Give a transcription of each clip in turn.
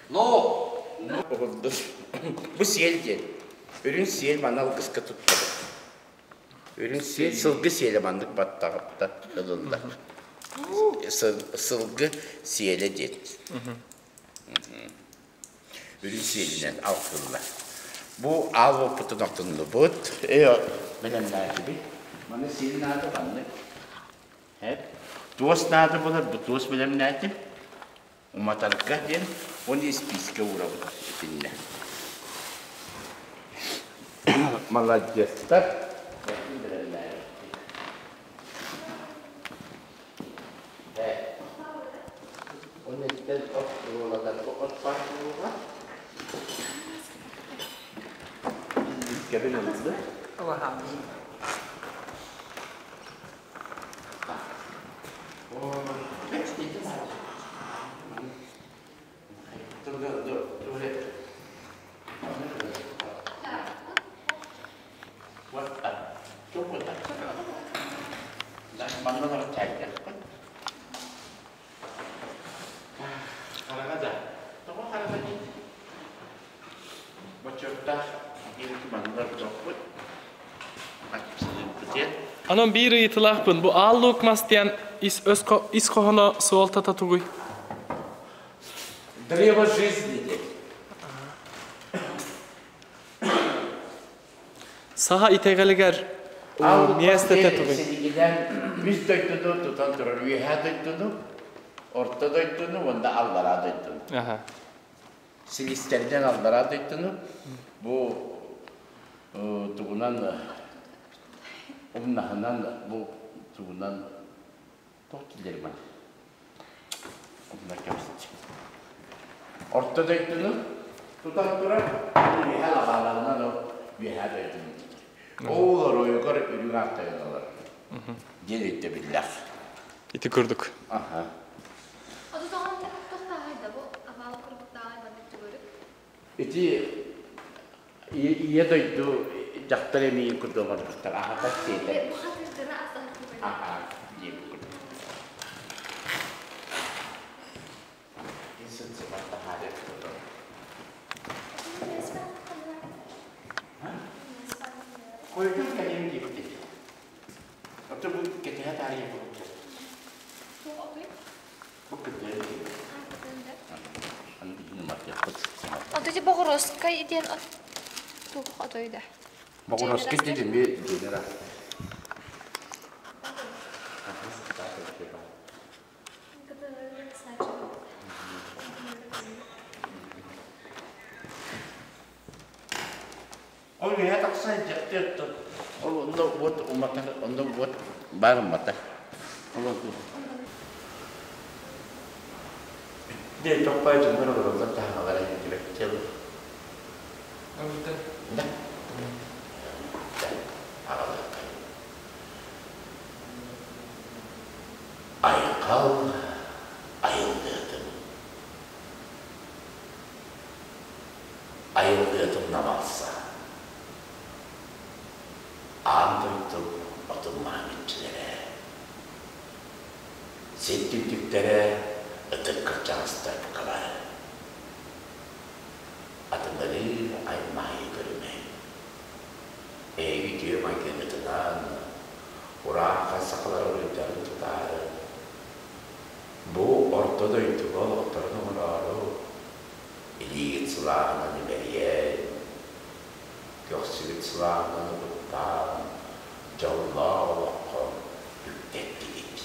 Но! Бу сиэл диэн. Үрүҥ сиэл манна алгыска туттабыт. Үрүҥ сиэл, сылгы сиэлэ маннык баттаҕыттан ылыллар. Сылгы сиэлэ диэн. Үрүҥ сиэлинэн алтыллар. Бу аал уоппутун отуннубут. Бэлэмнээтибит. Маны сиэл наада маннык. Туос наада буолар, бу туос бэлэмнээтим. Уматарга диэн уонна испиискэ уурабыт итиннэ. Маладьыастар. Уонна итинтэн от уолатарга от баар буолуоҕа. Кэбин ылды. Онон биир ыйытылаахпын. Бу Аал Луук мас диэн ис, өс, ис хоһоно суолтата тугуй? Древо жизни диэн. Саха итэҕэлигэр миэстэтэ тугуй? Силигинэн үс дойдуну тутан турар. Үөһээ дойдуну, орто дойдуну уонна аллараа дойдуну. Силистэринэн аллараа дойдуну бу тугунан умнаһынан бу тугунан туох дииллэр маны умна кэбистим. Орто дойдуну тутан турар үөһээ лабааларынан ол үөһээ дойдуну тутар. Ол оройугар үрүҥ ааттайан олорор диэн өйдөбүллээх. Ити курдук. Аха. Ити ийэ дойду дьахтар эмиийин курдук оҥорбуттар аһатар сиэтэр. Аха диэбит курдук. Хойутун кэлиэм диэбитим. Оттон бу кэтэһэ таарыйа буолбут. Бу кытыан Ото ти Боҕуруоскай диэн туох отой да? Боҕуруоскай диэн эмиэ дьиэлэр Ол үөһэ тахсан дьахтар ол онно уот уматар, онно уот баар уматар. Ол Дьэ, тохпой дьоннор олороллор таһаҕалара иһиллибэт Да. Аҕалыахха. Айхал айыллыатын. Айыллыатын намалса. Аан дойду отун-маһын иччилэрэ. Сир түннүктэрэ ытык кырдьаҕастар букалара. Атыҥырыы аймаайы көрүмэҥ. Эһиги үтүө майгыгытынан урааҥхай сахалар уруйдарын тутаары, бу орто дойдуга олохторун оҥороору илиигит сылааһынан имэрийэн, көхсүгүт сылааһынан угуттаан, дьоллоох олоххо үктэттигит.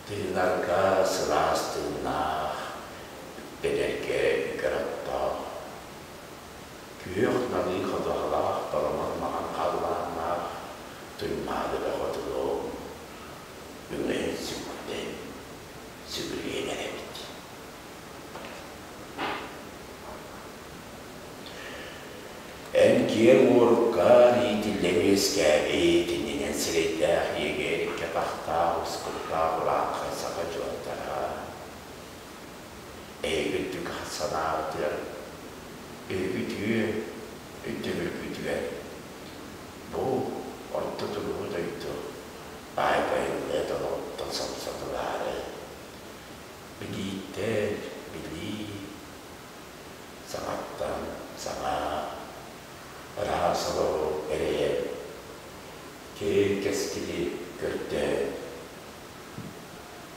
Тыынарга сылаас тыыннаах, үктэнэргэ үгэр оттоох, күөх налыы ходуһалаах толомон маҥан халлааннаах Туймаада хотугу үҥэн сүктэн сүгүрүйэн эрэбит. Эн киэҥ уоруккар иитиллэн үөскээбит иннинэн сирэйдээх иэгэр икки атахтаах ускуттаах урааҥхай саха дьуоттара эйигин түгэх санаабытыгар өйгүтүө өйдөбүлгүтүгэр бу орто туруу дойду баай байыллыа толоҕуттан сомсотулаары билииттэн, Араас олоҕу эрэйэн, киэҥ кэскили көрдөөн,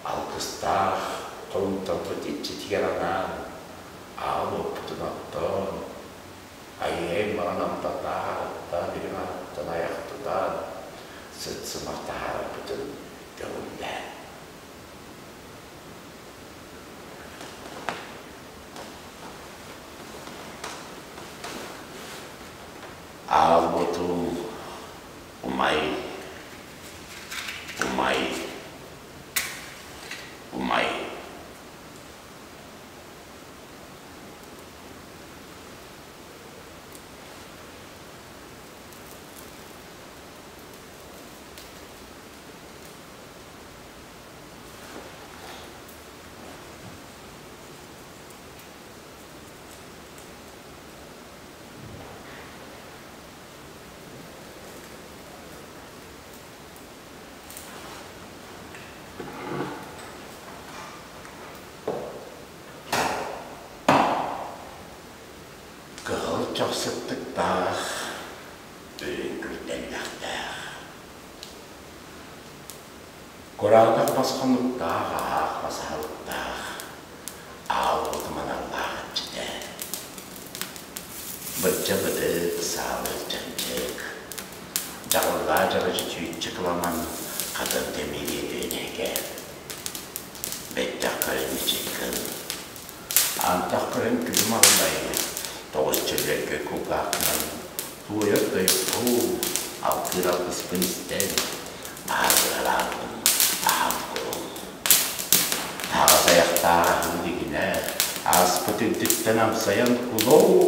алгыстаах холумтаммыт иччитигэр анаан аал уоппутун оттоон, айыы аймаҕын амтаннаах аһыттан, үрүҥ аһыттан айах тутан, сыт-сымар таһаарарбытын көҥүллээн. Аал уоту умай, умай, умай. Кыһыл чох сыттыктаах, үрүҥ күрдэллэхтээх. Кураанах босхонуктаах, аһаах басаһылыктаах, аал уотум аналлаах иччитэ. Бырдьа бытык, саалыр чанчык, дьаҕыллаа дьарычы чүүччэ кыламан хатын тэмириэ түөнэйгэ. Бэттэх көрөн мичик гын, антах көрөн күлүм аллай, тоҕус чөлүөргө кулгааххынан туойар тойукку, алгыыр алгыспын истэн, аарыгар ааллым, аһаан кулун. Таҕас айахтаах аһыы илигинэ, ааспыт үрдүттэн амсайан кулуу!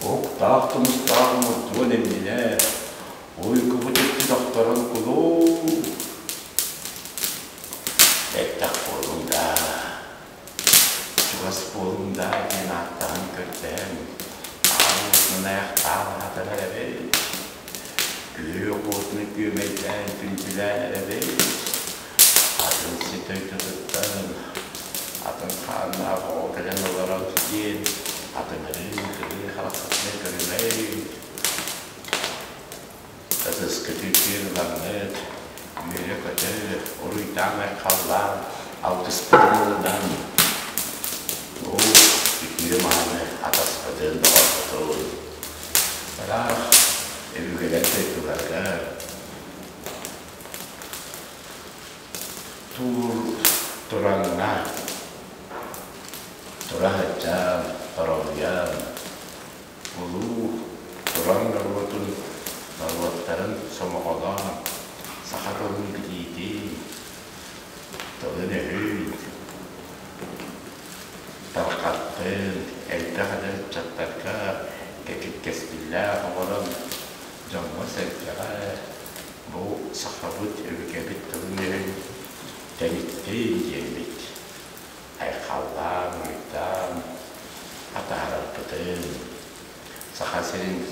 Уһуктаах тумустаах мурдуон иннинэ, уйгубут икки тохторон кулуу! Бэттэх буолуҥ даа, чугас буолуҥ даа диэн ааттаһан көрдөһөн, аал айахтаан аһатан эрэбит. Күөх уотуну күөмэйдээн күндүлээн эрэбит. Атын ситэ дойдутуттан атын хааннаах оҕо кэлэн олорон диэн атыҥырыы кырыы хараххытынан көрүмэй. Ытыска түргүөр ылаҥҥыт, үөрэ-көтө, уруйдаан-айхаллаан, алгыспытын ылынан, оо, үтүө мааны атаспытын, доҕорбутун, ыраах өбүгэлэр дойдуларыгар туур тураҥҥа тура сылдьан, торолуйан, Улуу Туран норуотун норуоттарын сомоҕолоон, саха тылын билиитин, тылын-өһүн тарҕаттын, элбэх эдэр ыччаттарга кэтит кэскиллээх оҥорон дьоҥҥо-сэргэҕэ бу сахабыт өбүгэбит тылын-өһүн тэниттин диэммит айхаллаан, уруйдаан атаарарбытын, Саха сирин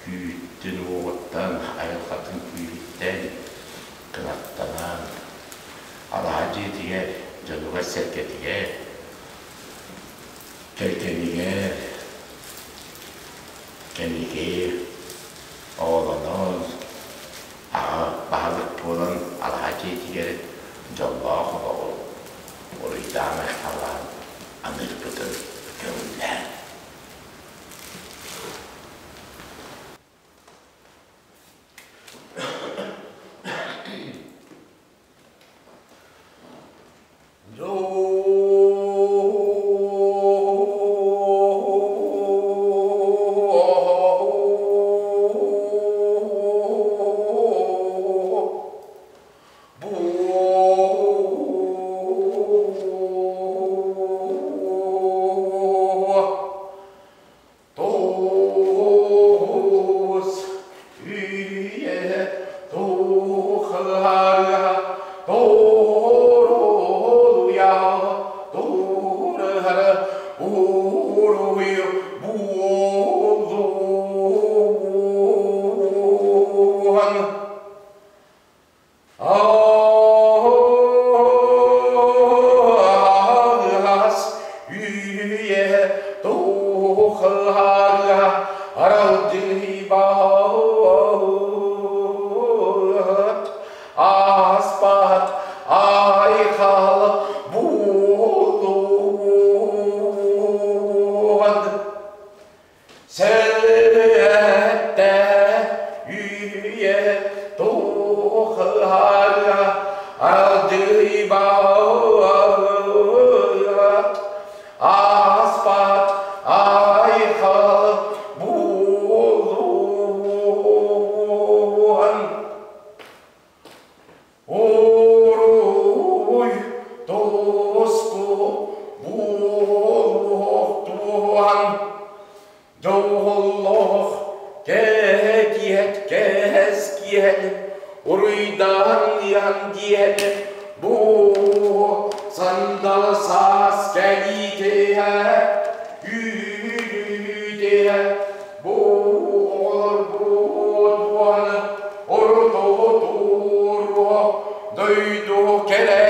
күүһүттэн-уоҕуттан, айылҕатын күүһүттэн кынаттанан, алаһа дьиэтигэр, дьонугар-сэргэтигэр, кэргэнигэр, кэнники оҕолонон, аҕа баһылык буолан алаһа дьиэтигэр дьоллоох олоҕу уруйдаан-айхаллаан аныырбытын көҥүллээн.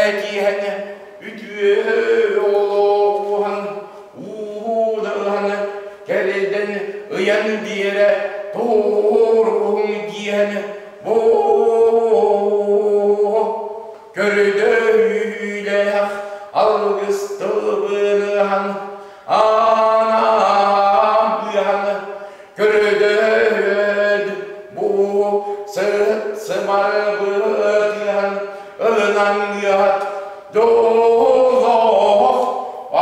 Этиһэн үтүө олоҕуһан ууһунаһан кэридэн ыйан биэрэ туруһуҥ диэн бу көрдөһүүлээх алгыс тылбыныһан анаан быһан көрдөһөд бу сыт сымарбытыһан ылынан ыат дьоллоох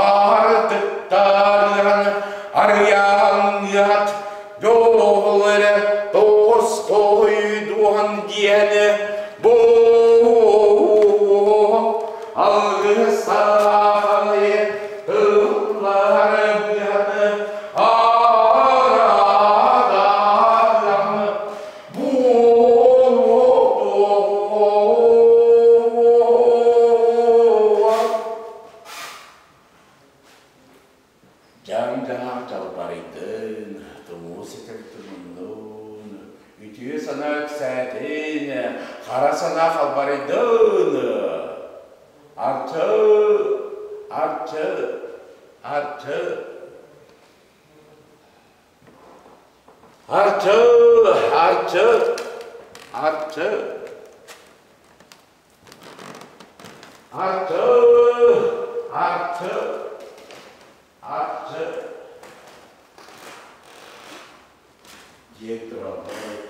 аартыктарыһан арыйаан ыат дьол эрэ тоҕус-хойдуһан диэн бу алгыс саахалы тыллар быһаны арадаам буолуо. Дьаҥ-дьаһах дьалбарыйдын, тумуу ситэр тумуннун, үтүө санаа үксээтин, хара санаа халбарыйдын. Арчы, арчы, арчы. Арчы, арчы, арчы. Арчы, арчы, арчы. Диэн тураллар.